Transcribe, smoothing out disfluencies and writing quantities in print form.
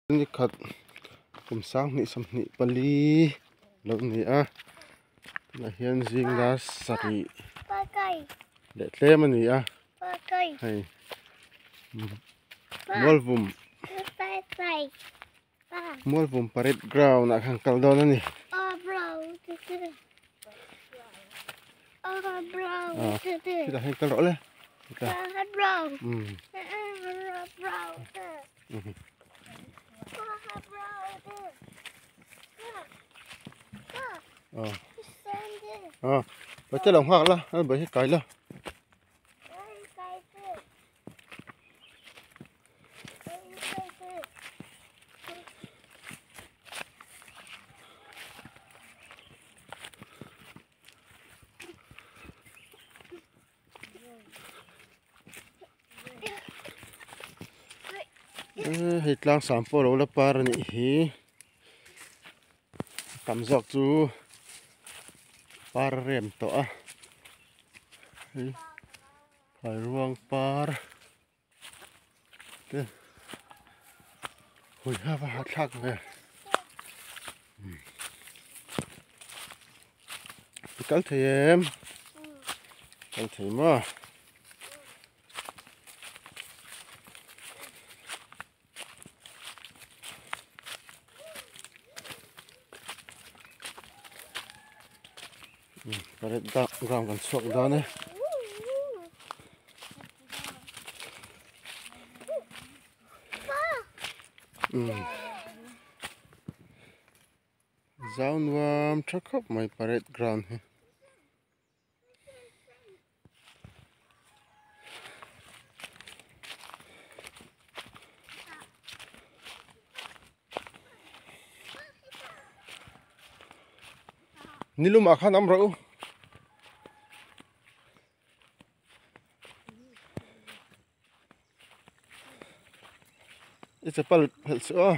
Nikhat kum 2024 lo ni a tunah hian zing dar sarih leh tlem a ni a hei mualvum mualvum parade ground ah khan kal dawn a ni ah hetah hian kal rawh le hetah umm. Ờ, bà chơi lòng hoặc là, bà hết cái là. Hei tlang sang pawh a lo la par a nih hi tam zawk chu par a rem tawh a hei phairuang par te hawi hava hahthlak ve i kal thei em kal thei maw. Parade ground kan chhuak dawn e. Zau nuam tha khawp mai parade ground hi. Nilumah khan awm rawh u. I chapal phelh suh aw.